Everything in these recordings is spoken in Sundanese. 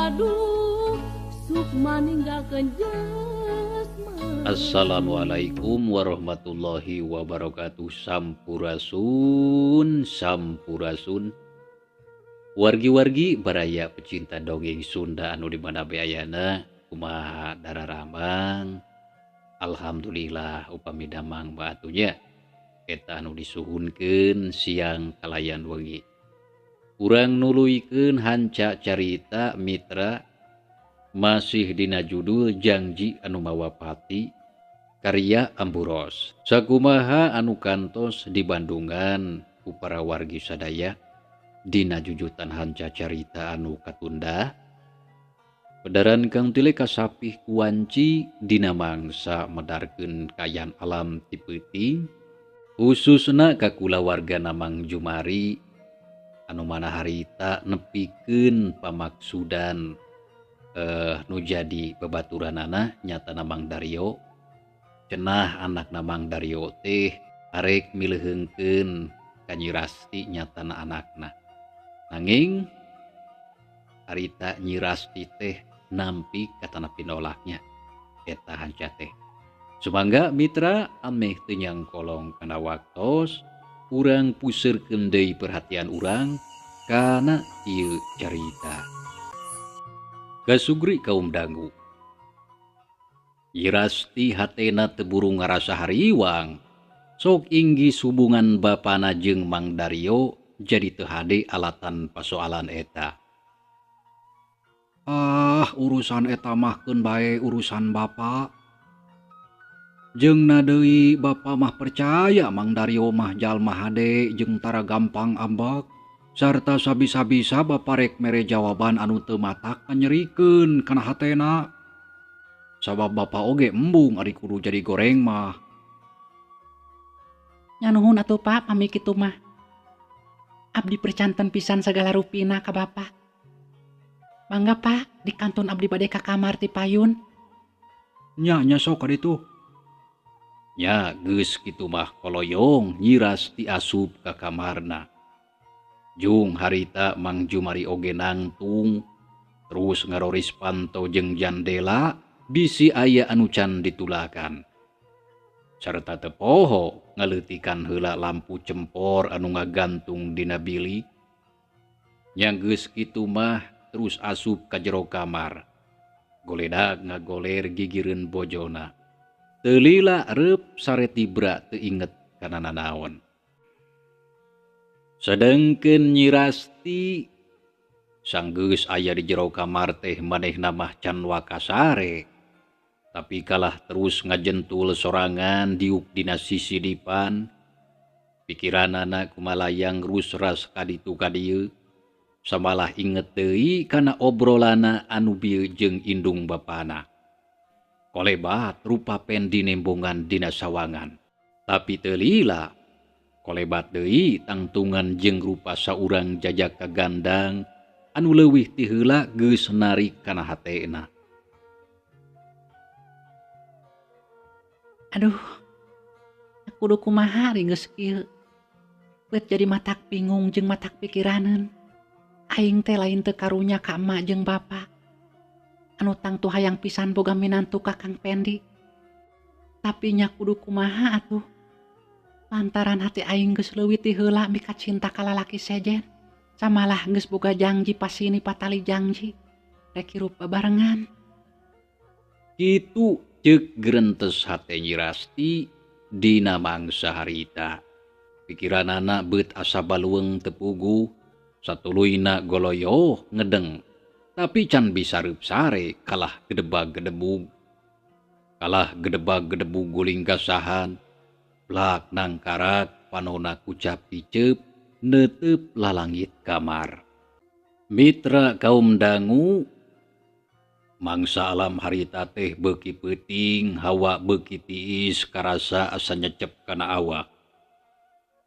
gaduh sukma ninggalkeun jesma. Assalamualaikum warahmatullahi wabarakatuh. Sampurasun, sampurasun. Wargi-wargi baraya pecinta dongeng Sunda anu di mana be ayana, kumaha dararamang. Alhamdulillah upami damang batunya eta anu disuhunkeun siang kalayan wengi. Urang nuluykeun hanca carita mitra masih dina judul Janji Anu Mawa Pati karya Amburos. Sakumaha anu kantos di Bandungan ku para wargi sadaya dina jujutan hanca carita anu katunda. Pedaran Kang Tile kasapih kuanci dina mangsa medarkeun kayan alam ti peuting, khususna ka kulawarga Mang Jumari anu mana harita nepikeun pamaksudan nu jadi babaturanana nyata Mang Dario. Cenah anakna Mang Dario teh arek mileuheungkeun ka Nyi Rasti nyatana anakna. Nanging harita Nyi Rasti teh nampi katana pinolaknya eta hanca teh. Sumangga mitra ameh teu nyangkolong kana waktos, urang puseurkeun deui perhatian urang kana ieu carita. Gasugri kaum dangu. Nyi Rasti hatena teu buru ngarasa hariwang. Sok inggih hubungan bapana jeung Mang Dario jadi teu hade alatan pasoalan eta. Ah, urusan eta mah keun bae urusan bapa. Jeung na deui bapa mah percaya Mang Dario mah jalma hade jeung tara gampang ambek. Sarta sabisa-bisa bapa rek mere jawaban anu teu matak nyerikeun kana hatena. Sabab bapa oge embung ari kudu jadi goreng mah. Nya nuhun atuh Pak pami kitu mah. Abdi percanten pisan sagala rupina ka bapa. Mangga Pak, di kantun abdi bade ka kamar ti payun. Nya nya sok ka ditu. Nya geus kitu mah koloyong Nyi Rasti asup ka kamarna. Jung harita Mang Jumari oge nangtung terus ngaroris panto jeung jandela bisi aya anu can ditulakan. Sarta teu poho ngaleutikan heula lampu cempor anu ngagantung dina bilik. Nya geus kitu mah terus asup ka jero kamar. Goledag ngagoler gigireun bojona. Teu lila reup saretibra teu inget kana nanaon. Sedengkeun Nyi Rasti sanggeus aya di jero kamar teh manehna mah can wakasare. Tapi kalah terus ngajentul sorangan diuk dina sisi dipan. Pikiranana kumalayang rusras kaditu kadieu. Samalah inget deui kana obrolana anu bieu jeung indung bapana. Kolebat rupa Pendi nembongan dina sawangan. Tapi teu lila kolebat deui tangtungan jeung rupa saurang jajak kagandang anu leuwih ti heula geus narik kana hatena. Aduh, kudu kumaha geus kieu. Beut jadi matak bingung jeung matak pikiraneun. Aing teh lain teu karunya ka emak jeung bapa. Anu tangtu hayang pisan boga minantu ka Kang Pendi. Tapi nya kudu kumaha atuh. Lantaran hati aing geus leuwih ti heula mika cinta ka lalaki sejen. Samalah geus boga janji pasini patali janji. Rek hirup babarengan. Kitu ceuk gerentes hate Nyi Rasti dina mangsa harita. Pikiranana beut asa balueung teu puguh, satuluyna goloyoh ngedeng. Tapi can bisa reup sare kalah gedebag-gedebug. Kalah gedebag-gedebug guling gasahan. Plak nangkarak panona kucap kiceup neuteup lalangit kamar. Mitra kaum dangu mangsa alam harita teh beuki peuting, hawa beuki tiis karasa asa nyecep kana awak.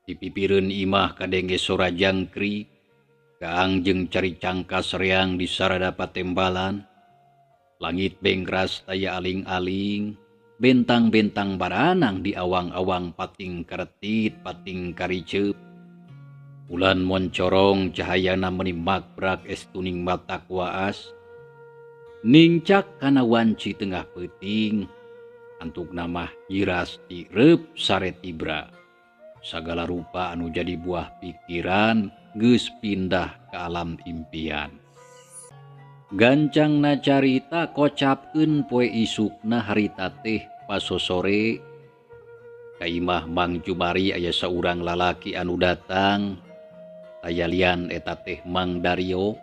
Di pipireun imah kadenge sora jangkrik, kaang jeung cari cangkas reang di sarada patembalan. Langit bengras taya aling-aling, bentang-bentang baranang di awang-awang pating karetit pating kariceup. Bulan moncorong cahayana meni makbrak estuning mata kuaas. Nincak kana wanci tengah peuting antukna mah nyiras tireup sare tibra. Sagala rupa anu jadi buah pikiran geus pindah ke alam impian. Gancangna carita kocapkeun poe isukna harita teh pasosore. Ka imah Mang Jumari aya saurang lalaki anu datang. Tayalian eta teh Mang Dario.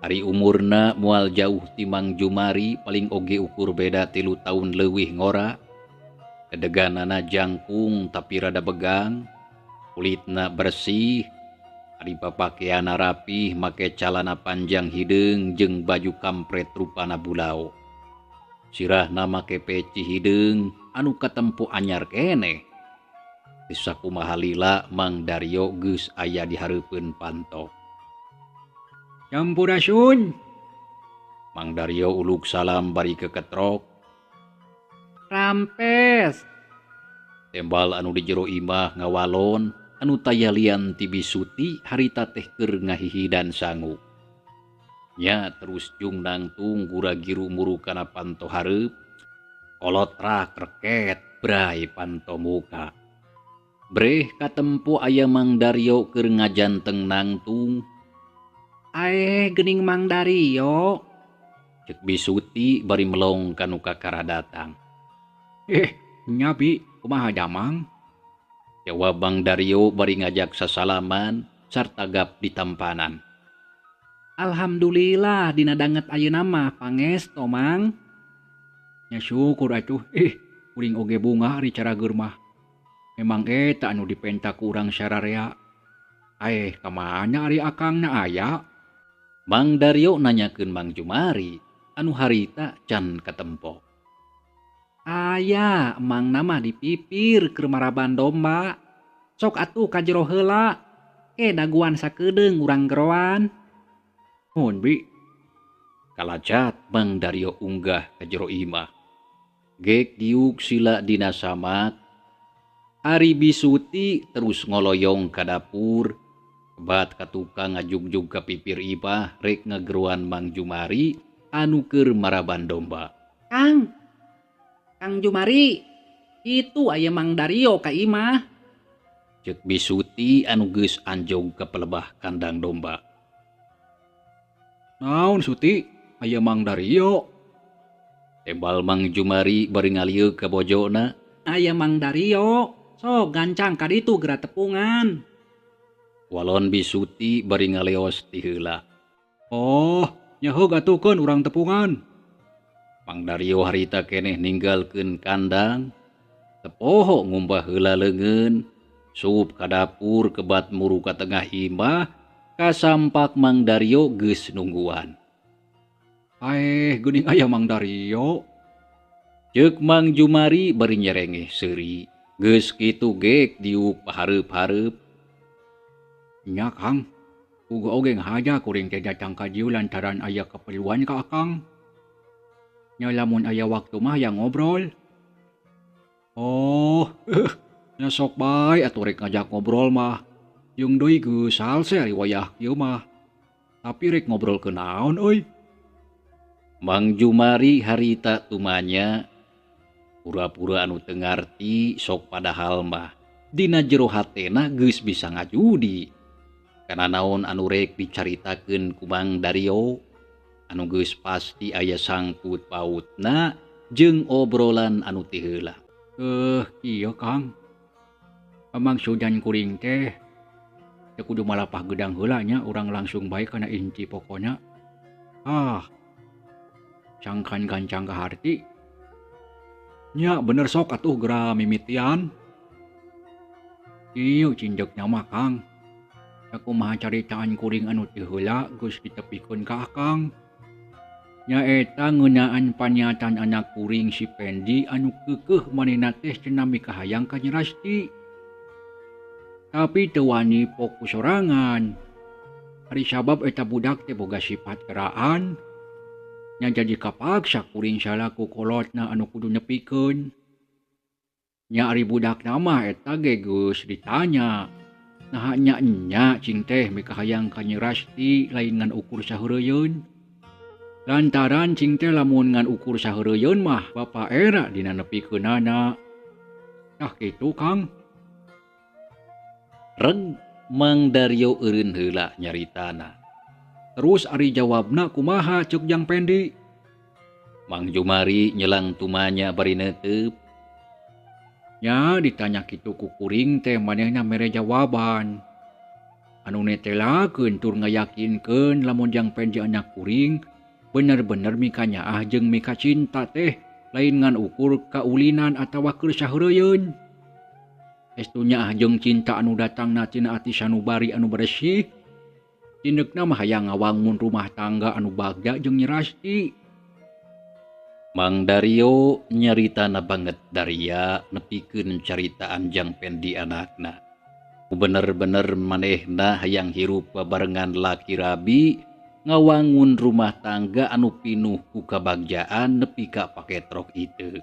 Ari umurna moal jauh ti Mang Jumari paling oge ukur beda 3 tahun leuwih ngora. Kedeganana jangkung tapi rada begang, kulitna bersih, ari papakeana rapih make calana panjang hideung jeung baju kampret rupana bulao. Sirahna make peci hideung anu katempo anyar keneh. Sakumaha lila Mang Dario geus aya di hareupeun panto. Sampurasun. Mang Dario uluk salam bari keketrok. Rampes. Tembal anu di jero imah ngawalon anu tayalian ti Bisuti harita teh keur ngahihidan sangu. Nya terus jung nangtung gura-giru muru kana panto hareup. Kolotrak reket bray panto muka. Breh katempo aya Mang Dario keur ngajanteng nangtung. Aeh geuning Mang Dario. Cek Bisuti bari melong kanu kakara datang. Nya bi, kumaha damang? Jawab Mang Dario bari ngajak sasalaman sarta gap di tampanan. Alhamdulillah dina danget ayeuna mah pangesto Mang. Nya syukur atuh. Kuring oge bungah ari carageur mah. Memang eta anu dipenta ku urang sararea. Kamana ari akangna aya? Mang Dario nanyakeun Mang Jumari anu harita can katempo. Aya, Mang nama dipipir keur maraban domba. Sok atuh ka jero heula. Ke daguan sakedeung urang geroan. Mun bi. Kalacat Mang Dario unggah ka jero imah. Gek diuk sila dina samak. Ari Bisuti terus ngoloyong ka dapur. Bat ka tukang ngajugjug ka pipir imah rek ngageroan Mang Jumari anu keur maraban domba. Kang Jumari, itu aya Mang Dario ka imah. Cek Bisuti anu geus anjog ka pelebah kandang domba. Naon Suti, aya Mang Dario? Tembal Mang Jumari bari ngalieuk ka bojona. Aya Mang Dario, sok gancang ka ditu geura tepungan. Walon Bisuti bari ngaleos ti heula. Oh, nyaho gatukeun urang tepungan. Mang Dario harita keneh ninggalkeun kandang, tepoho ngumbah heula leungeun, sup ka dapur kebat muru ka tengah imah, kasampak Mang Dario geus nungguan. Geuning aya Mang Dario. Ceuk Mang Jumari bari nyerengeh seuri, geus kitu gek diuk pahareup-hareup. Nya Kang, uga oge ngahaja kuring teh datang ka dieu lantaran aya keperluan ka Akang. Nya lamun aya waktu mah yang ngobrol. Oh, nya sok bae atuh rek ngajak ngobrol mah. Jeung deui geus salse ari wayah kieu mah. Tapi rek ngobrol ke naon euy? Mang Jumari harita tumanya pura-pura anu teu ngarti sok padahal mah dina jero hatena geus bisa ngajudi. Kana naon anu rek dicaritakeun ku Mang Dario anu geus pasti aya sangkut pautna jeung obrolan anu ti heula. Ieu Kang. Amang sudan kuring teh teu kudu malapah gedang heula nya urang langsung bae kana inti pokona. Cangkan gancang ka harti. Nya bener sok atuh geura mimitian. Ieu cinjekna mah Kang. Sakumaha caritaan kuring anu ti heula geus ditepikeun ka Akang. Nyaeta ngeunaan panyatan anak kuring si Pendi anu keukeuh manehna teh cenah mikahayang ka Nyi Rasti. Tapi teu wani fokus sorangan. Ari sabab eta budak teh boga sifat keraan. Nya jadi kapaksa kuring salaku kolotna anu kudu nepikeun. Nya ari budakna mah eta ge geus ditanya. Naha nya nya cing teh mikahayang ka Nyi Rasti lain ngan ukur saheureuyun. Lantaran cing teh lamun ngan ukur saheureuyeuun mah bapa era dina nepikeunana. Tah kitu Kang. Reg Mang Dario eureun heula nyaritana. Terus ari jawabna kumaha ceuk Jang Pendi? Mang Jumari nyelang tumanya bari neuteup. Nya ditanya kitu ku kuring teh manehna mere jawaban. Anu netelakeun tur ngayakinkeun lamun Jang Pendi anak kuring bener-bener mikanyaah jeung mika cinta teh lain ngan ukur kaulinan atawa keur saheureuyeuun. Estu nyaah jeung cinta anu datangna tina ati sanubari anu beresih. Tindeukna mah hayang ngawangun rumah tangga anu bagja jeung nyerasti. Mang Dario nyaritana banget daria nepikeun caritaan Jang Pendi anakna. Bener-bener manehna hayang hirup babarengan laki rabi ngawangun rumah tangga anu pinuh ku kabagjaan nepi ka paketrok itu.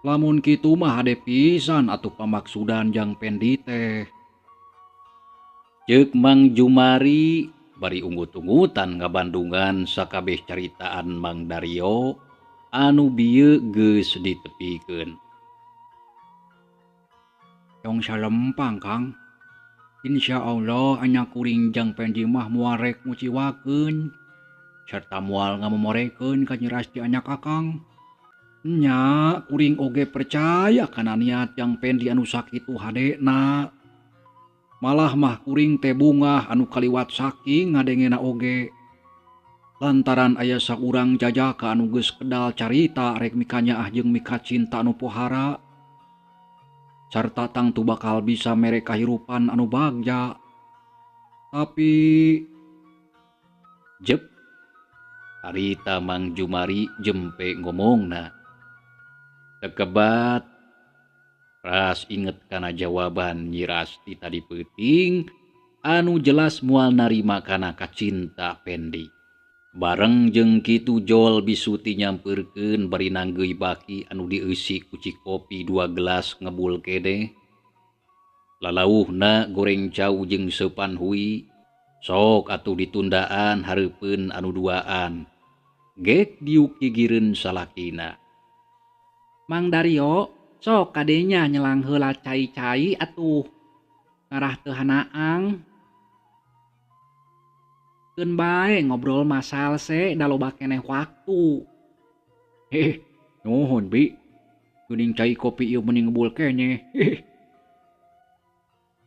Lamun kitu mah hade pisan atuh pamaksudan Jang Pendi teh. Ceuk Mang Jumari bari unggut-unggutan ngabandungan sakabeh caritaan Mang Dario anu bieu geus ditepikeun. Tong salempang Kang. Insya Allah anak kuring Jang Pendi mah moal rek muciwakeun serta moal ngamomorekeun ka Nyi Rasti anak akang. Nya kuring oge percaya kana niat Jang Pendi anu sakitu hadena. Malah mah kuring teh bungah anu kaliwat saking ngadengena oge. Lantaran aya saurang jajaka anu geus kedal carita rek mikanyaah jeung mika cinta anu pohara. Sarta tangtu bakal bisa mere kahirupan anu bagja. Tapi jep harita Mang Jumari jempe ngomongna. Tekebat ras inget kana jawaban Nyi Rasti tadi peuting anu jelas moal narima kana kacinta Pendi. Bareng jeung kitu jol bisuti nyampeurkeun bari nanggeui baki anu dieusi ku cikopi 2 gelas ngebul kene. Lalauhna goreng cau jeung seupan hui. Sok atuh ditundaan hareupeun anu duaan. Gek diuk gigireun salakina. Mang Dario, sok kadenya nyelang heula cai-cai atuh. Ngarah teu hanaang. Keun bae ngobrol masal se da loba keneh waktu. Heh, nuhun Bi. Geuning cai kopi ieu meni ngebul keneh.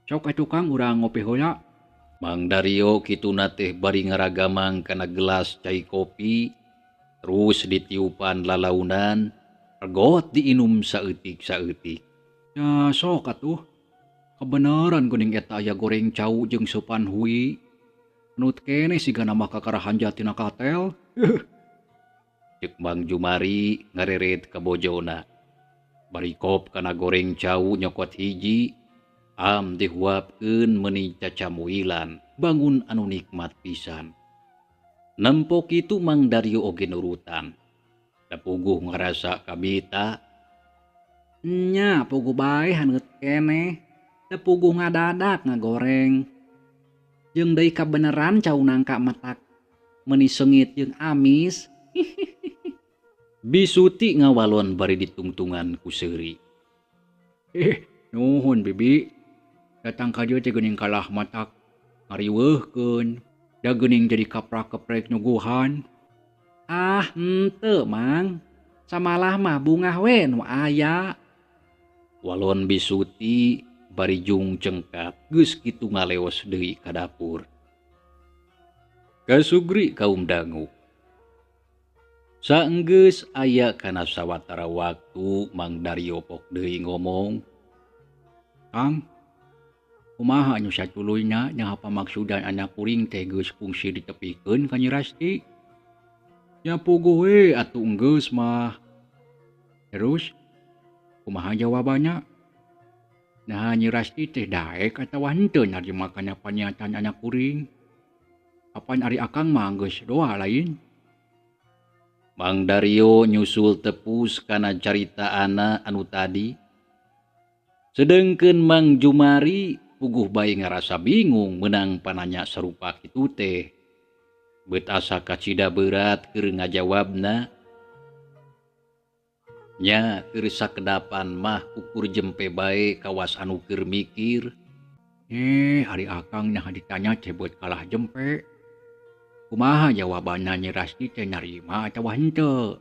Sok atuh Kang urang ngopi heula. Mang Dario kituna teh bari ngaragamang kana gelas cai kopi, terus ditiupan lalaunan, regot diinum saeutik-saeutik. Ya sok atuh. Kebenaran geuning eta aya goreng cau jeung seupan hui. Nut kene sigana mah kakarahan jatina katel. Ceuk Mang Jumari ngareret ka bojona. Bari kop kana goreng cau nyokot hiji, am dihuapkeun meuni cacamuilan, bangun anu nikmat pisan. Nempo kitu Mang Dario oge nurutan. Da puguh ngarasa kabita. Nya puguh bae haneut keneh. Da puguh ngadadak ngagoreng. Jeung deui kabeneran cau nangka matak meuni seungit jeung amis. Bisuti ngawalon bari ditungtungan ku seuri. Nuhun Bibi. Datang ka dieu teh geuning kalah matak ngariweuhkeun. Da geuning jadi kaprak-keprek nyuguhan. Ah, henteu Mang. Samalah mah bungah we nu aya. Walon Bisuti bari jung cengkat geus kitu ngaleos deui ka dapur. Kasugri kaum dangu. Saenggeus aya kana sawatara waktu Mang Dario pok deui ngomong. Kang, kumaha anu satuluyna nyaha pamaksudan anak kuring teh geus kungsi ditepikeun ka Nyi Rasti? Nya puguh we atuh enggeus mah. Terus kumaha jawabanna? Nah Nyi Rasti teh daek atawa henteu narima kana paniatan anak kuring? Apan ari akang mah geus doa lain? Mang Dario nyusul tepus kana caritaana anu tadi. Sedengkeun Mang Jumari puguh bae ngarasa bingung menang pananya sarupa kitu teh. Bet asa kacida berat keur ngajawabna. Nya keur sakedapan mah ukur jempe bae kawas anu keur mikir. Ari akang nah ditanya cebot kalah jempe. Kumaha jawabanna Nyi Rasti teh narima atawa henteu?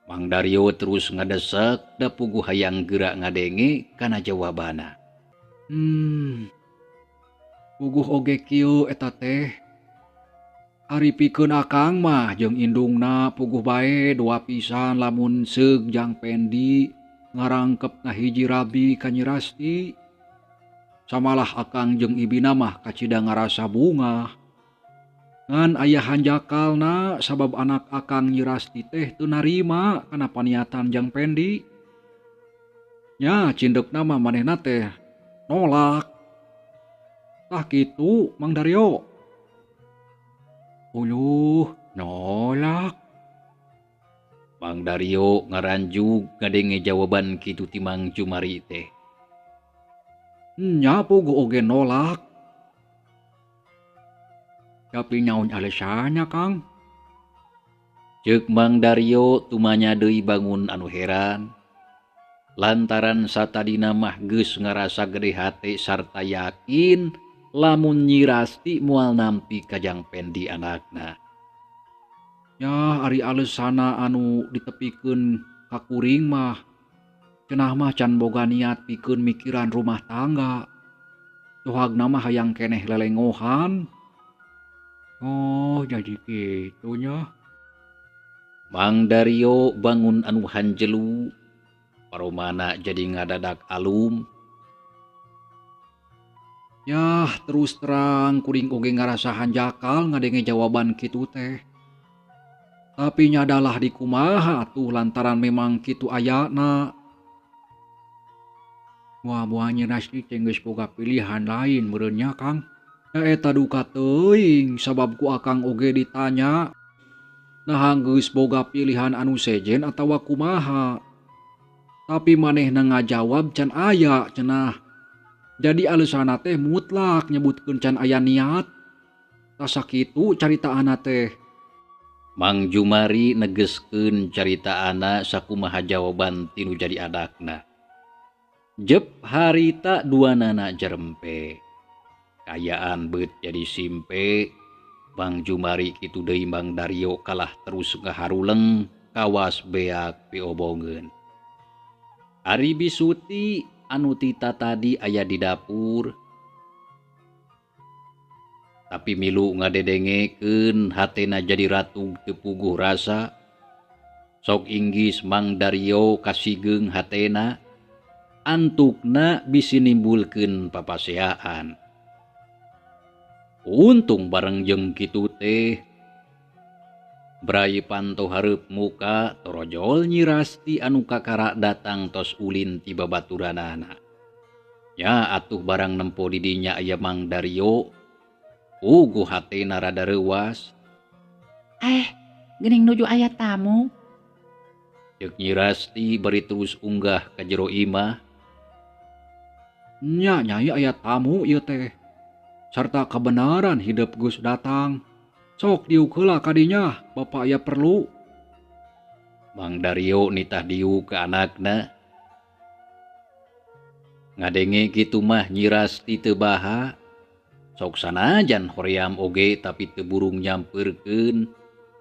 Mang Dario terus ngadesek da puguh hayang geura ngadenge kana jawabana. Puguh oge kieu eta teh. Ari pikeun akang mah jeung indungna puguh bae doa pisan lamun seug Jang Pendi ngarangkep ngahiji rabi ka Nyi Rasti. Samalah akang jeung ibina mah kacida ngarasa bungah. Ngan aya hanjakalna sabab anak akang Nyi Rasti teh teu narima kana paniatan Jang Pendi. Nya cindekna mah manehna teh nolak. Tah kitu Mang Dario. Uluh, nolak. Mang Dario ngaranjug ngadenge jawaban kitu ti Mang Jumari teh. Nya puguh oge nolak. Tapi nyaun alasannya, Kang? Ceuk Mang Dario tumanya deui bangun anu heran. Lantaran satadina mah geus ngarasa gede hate sarta yakin lamun Nyi Rasti moal nampi ka Jang Pendi anakna. Ya ari alesana anu ditepikeun ka kuring mah cenah mah can boga niat pikeun mikiran rumah tangga. Sohagna mah hayang keneh lelengohan. Oh, jadi kitu nya. Mang Dario bangun anu hanjelu, paromana jadi ngadadak alum. Yah, terus terang kuring oge ngarasa hanjakal ngadenge jawaban kitu teh. Tapi nyadalah di kumaha tuh lantaran memang kitu ayana. Wah, buah Nyi Rasti teh geus boga pilihan lain meureun nya, Kang. Ya eta duka teuing sabab ku akang oge ditanya. Nah geus boga pilihan anu sejen atawa kumaha. Tapi manehna ngajawab can aya cenah. Jadi alesana teh mutlak nyebutkeun can aya niat. Tah sakitu caritaana teh. Mang Jumari negeskeun caritaana sakumaha jawaban tinu jadi adakna. Jep harita duanana jerempe. Kayaan beut jadi simpe. Mang Jumari kitu deui Mang Dario kalah terus ngaharuleng kawas beak piobongeun. Ari Bisuti anu tita tadi aya di dapur. Tapi milu ngadedengekeun hatena jadi ratug teu puguh rasa. Sok inggis Mang Dario kasigeung hatena. Antukna bisi nimbulkeun papaseaan. Untung bareng jeung kitu teh. Brai panto hareup muka torojol Nyi Rasti anu kakara datang tos ulin ti babaturanana. Nya atuh barang nempo di dinya aya Mang Dario. Uguh hatena rada reuwas. Geuning nuju aya tamu. Ceuk Nyi Rasti bari terus unggah ka jero imah. Nya nyai aya tamu ieu teh. Sarta kebenaran hidup geus datang. Sok diuk heula ka dinya, bapa aya perlu. Mang Dario nitah diuk ka anakna. Ngadenge kitu mah Nyi Rasti teu baha. Sok sanajan hoream oge tapi teu burung nyampeurkeun.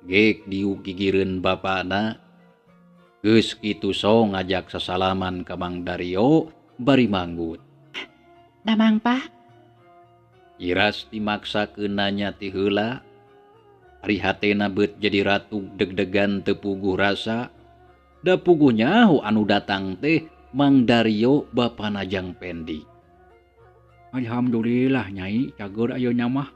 Gek diuk gigireun bapana. Geus kitu so ngajak sasalaman ka Mang Dario bari manggut. Damang, Pak. Nyi Rasti maksakeun nanya ti heula. Ari hatena beut jadi ratu deg-degan teu puguh rasa. Da puguh nyaho anu datang teh Mang Dario bapana Jang Pendi. Alhamdulillah nyai cager ayeuna mah.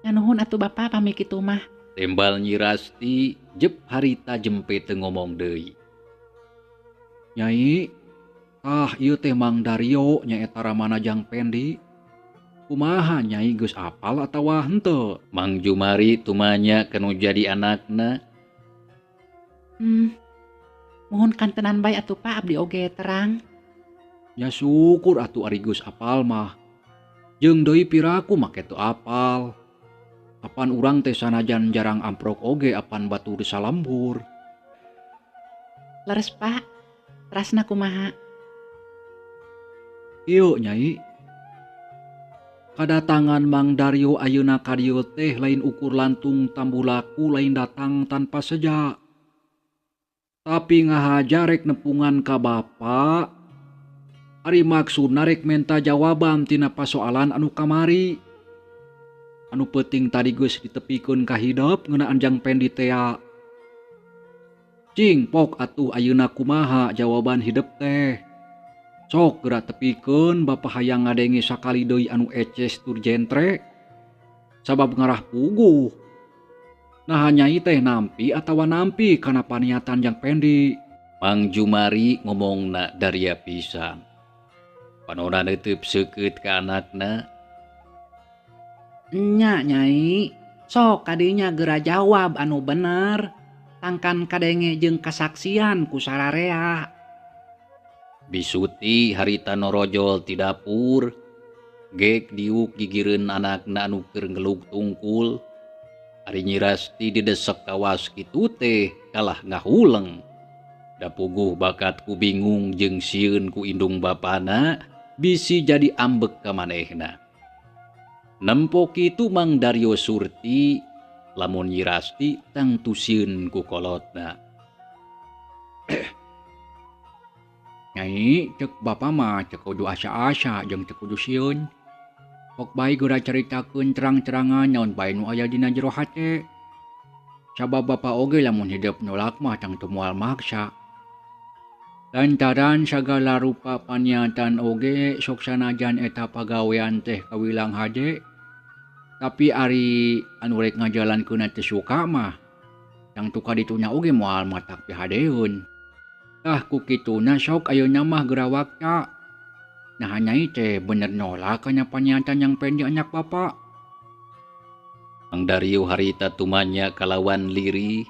Nganuhun atuh bapa pami kitu mah. Tembal Nyi Rasti jep harita jempe teu ngomong deui. Nyai, tah ieu teh Mang Dario nyaeta ramana Jang Pendi. Kumaha nyai geus apal atawa henteu? Mang Jumari tumanya kanu jadi anakna. Mohon kantenan bae atuh Pak, abdi oge terang. Nya syukur atuh ari geus apal mah. Jeung deui piraku make teu apal. Apan urang teh sanajan jarang amprok oge apan batur salambur. Leres Pak, terasna kumaha? Ieu Nyai. Kadatangan Mang Dario ayeuna ka dieu teh lain ukur lantung tambulaku lain datang tanpa seja. Tapi ngahaja rek nepungan ka bapa. Ari maksudna rek menta jawaban tina pasoalan anu kamari. Anu peuting tadi geus ditepikeun ka hidep ngeunaan Jang Pendi tea. Cing pok atuh ayeuna kumaha jawaban hidep teh. Sok geura tepikeun bapa hayang ngadenge sakali deui anu eces tur jentre. Sabab ngarah puguh. Nah nyai teh nampi atawa nampi kana paniatan Jang Pendi. Mang Jumari ngomongna daria pisan. Panona neuteub seukeut ka anakna. Nya Nyai, sok kadinya geura jawab anu bener. Tangkan kadenge jeung kasaksian ku sararea. Bisuti harita norojol ti dapur, gek diuk gigireun anakna anu keur ngelug tungkul. Ari Nyi Rasti didesek kawas kitu teh kalah ngahuleng. Da puguh bakat ku bingung jeung sieun ku indung bapana bisi jadi ambek ka manehna. Nempo kitu Mang Dario Surti lamun Nyi Rasti tangtu sieun ku kolotna. Nyai, cek bapa mah cek kudu asa-asa jeung cek kudu sieun. Pok bae geura caritakeun terang-terangan naon bae nu aya dina jero hate. Sabab bapa oge lamun hidep nolak mah tangtu moal maksa. Lantaran sagala rupa paniatan oge sok sanajan eta pagawean teh kawilang hade. Tapi ari anu rek ngajalankeunna teu suka mah tangtu kaditunya oge moal matak pihadeun. Tah ku kituna sok ayeuna mah geura wakta. Nah nyai teh bener nolak kana paniatan yang Pendi anak bapa. Mang Dario harita tumanya kalawan lirih.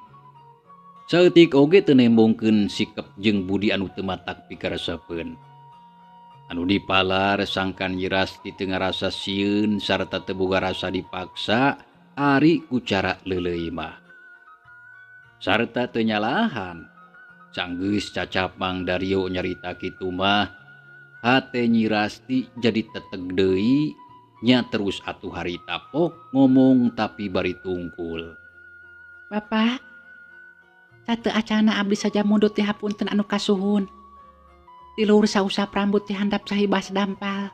Saeutik oge teu nembongkeun sikep jeung budi anu teu matak pikaresepeun. Anu dipalar sangkan Nyi Rasti teu ngarasa sieun sarta teu boga rasa dipaksa ari ku cara leuleuy mah. Sarta teu nyalahan. Sanggeus cacap Mang Dario nyarita kitu mah, hate Nyi Rasti jadi teteg deui, nya terus atuh harita pok ngomong tapi bari tungkul. Bapak, sateu acana abdi saja mundut ti hapunten anu kasuhun. Ti luhur sausap rambut ti handap sahibas dampal.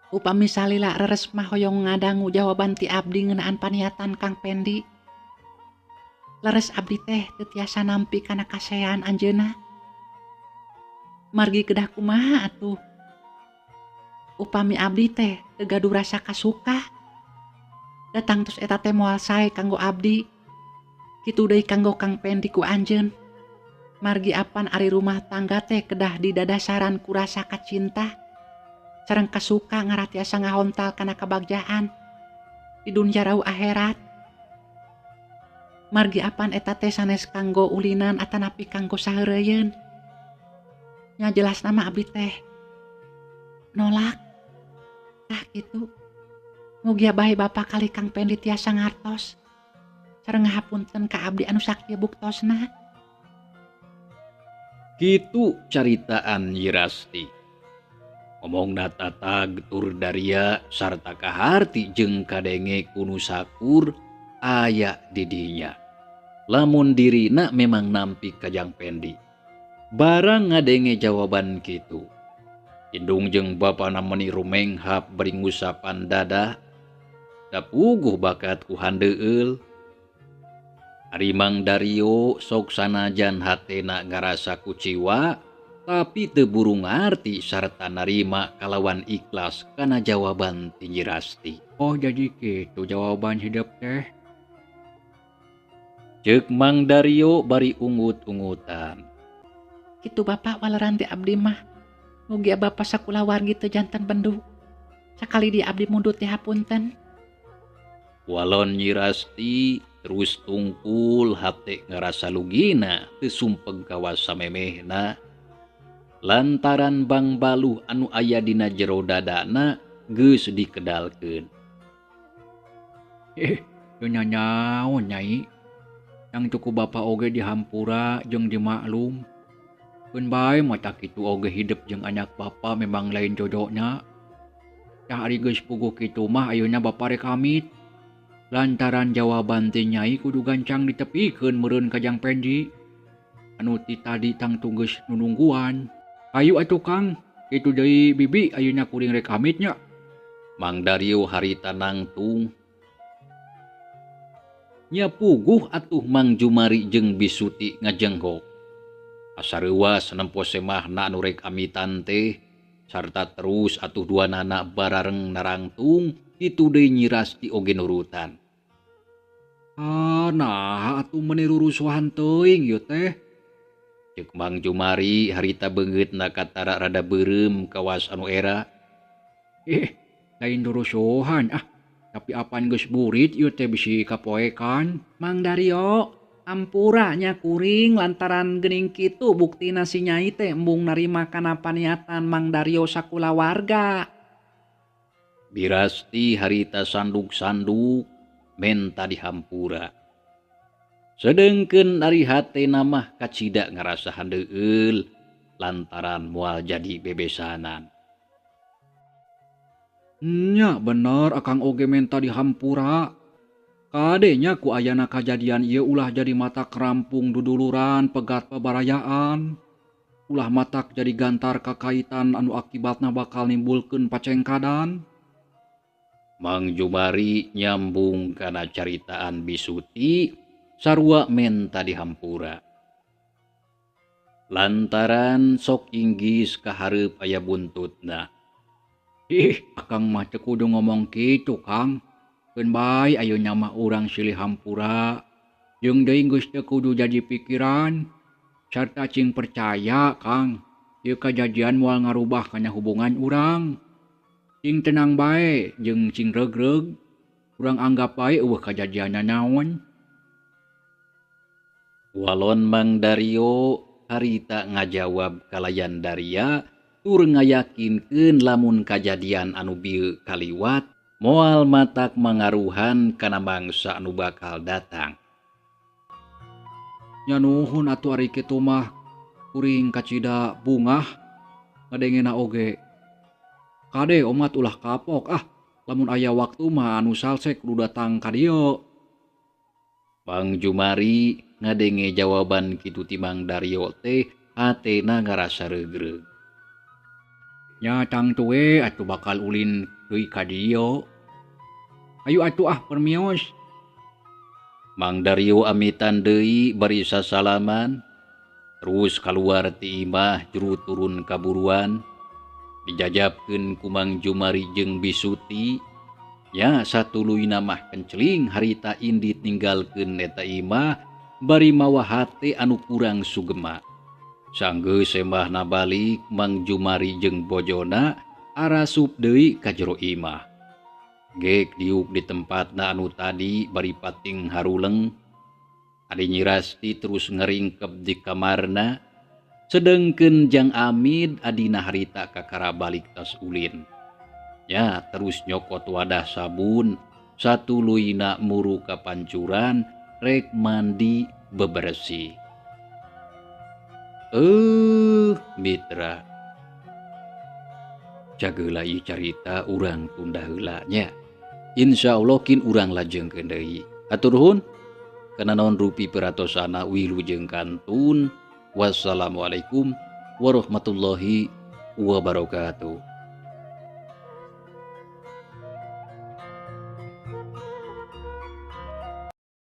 Upami salila reres mah hoyong ngadangu jawaban ti abdi ngeunaan paniatan Kang Pendi. Leres abdi teh teu tiasa nampi kana kasean anjeunna. Margi kedah kumaha atuh. Upami abdi teh teu gaduh rasa kasuka. Datang tos eta teh moal sae kanggo abdi. Kitu deui kanggo Kang Pendi ku anjeun. Margi apan ari rumah tangga teh kedah didadasaran ku rasa kacinta. Sareng kasuka ngarah tiasa ngahontal kana kabagjaan di dunya rau akhirat. Margi apan eta teh sanes kanggo ulinan atanapi kanggo saheureuyeuun. Nya jelas nama abdi teh nolak. Tah kitu. Mugia bae bapa kali Kang Pendi tiasa ngartos. Sareng ngahapunten ka abdi anu sakieu buktosna. Kitu caritaan Nyi Rasti. Omongna tatag tur daria sarta kaharti jeung kadenge ku nu sakur aya di dinya. Lamun dirina memang nampi ka Jang Pendi. Barang ngadenge jawaban kitu. Indung jeung bapana meuni rumenghap bari ngusapan dada. Da puguh bakat ku handeueul. Ari Mang Dario sok sanajan hatena ngarasa kuciwa, tapi teu buru ngarti sarta narima kalawan ikhlas kana jawaban ti Nyi Rasti. Oh jadi kitu jawaban hidep teh. Ceuk Mang Dario bari ungut-ungutan. Kitu bapak waleran ti abdi mah. Mugia bapak sakulawargi teu janten bendu. Sakali di abdi mundut ti hapunten. Walon Nyi Rasti terus tungkul hate ngarasa lugina teu sumpeg kawas samemehna. Lantaran bang baluh anu aya dina jero dadana geus dikedalkeun. Teu nyanyaon Nyai. Yang cukup bapa oge dihampura jeung dimaklum. Keun bae mata kitu oge hidup jeung anak bapa memang lain jodohna. Tah ari geus puguh kitu mah ayeuna bapa rek amit. Lantaran jawaban ti Nyai kudu gancang ditepikeun meureun ka Jang Pendi. Anu ti tadi tangtu geus nunungguan. Ayu atuh Kang, kitu deui bibi ayeuna kuring rek amit nya. Mang Dario harita nangtung. Nya puguh atuh Mang Jumari jeung Bisuti ngajenghok. Asa reuas nempo semahna anu rek amitan teh sarta terus atuh duanana barareng narangtung kitu deui Nyi Rasti oge nurutan. Ah, nah atuh meuni rurusuhan teuing ieu teh. Ceuk Mang Jumari harita beungeutna katara rada beureum kawas anu era. Lain rurusuhan ah. Tapi apan geus burit ieu teh bisi kapoekan. Mang Dario, ampura nya kuring lantaran geuning kitu buktina si Nyai teh embung narima kana paniatan Mang Dario sakulawarga. Birasti harita sanduk-sanduk menta dihampura. Sedengkeun ari hatena mah kacida ngarasa handeueul lantaran moal jadi bebesanan. Nya bener akang oge menta dihampura. Kadenya ku ayana kajadian ieu ulah jadi mata kerampung duduluran pegat pabarayaan. Ulah matak jadi gantar kakaitan anu akibatna bakal nimbulkeun pacengkadan. Mang Jumari nyambung kana caritaan Bisuti sarua menta dihampura. Lantaran sok inggis kahareup aya buntutna. Ih, akang mah teu kudu ngomong kitu, Kang. Keun bae ayeuna mah urang silih hampura. Jeung deui geus teu kudu jadi pikiran. Sarta cing percaya, Kang. Ieu kajadian moal ngarubah kana hubungan urang. Cing tenang bae jeung cing regreg. Urang anggap bae eueuh kajadianna naon. Walon Mang Dario harita ngajawab kalayan Daria tur ngayakinkeun lamun kajadian anu bieu kaliwat moal matak mangaruhan kana mangsa anu bakal datang. Nya nuhun atuh ari kitu mah kuring kacida bungah ngadengena oge. Kade omat ulah kapok ah lamun aya waktu mah anu salse kudu datang ka dieu. Mang Jumari ngadenge jawaban kitu ti Mang Dario teh hatena ngarasa regreg. Nya tangtu we atuh bakal ulin deui ka dieu. Ayu atuh ah permios. Mang Dario amitan deui bari sasalaman terus kaluar ti imah juru turun kaburuan dijajabkeun ku Mang Jumari jeung Bisuti. Nya satuluyna mah kenceling harita indit ninggalkeun eta imah bari mawa hate anu kurang sugema. Sanggeus semahna balik Mang Jumari jeung bojona arasup deui ka jero imah. Gek diuk di tempatna anu tadi bari pating haruleng. Adi Nyi Rasti terus ngeringkep di kamarna. Sedengkeun Jang Amid adina harita kakara balik tas ulin. Ya terus nyokot wadah sabun satuluyna muru ka pancuran rek mandi bebersih. Mitra. Cageula ieu carita urang tunda heula nya. Insyaallah kin urang lajengkeun deui. Hatur nuhun. Kana naon rupi peratosana wilujeng kantun. Wassalamualaikum warahmatullahi wabarakatuh.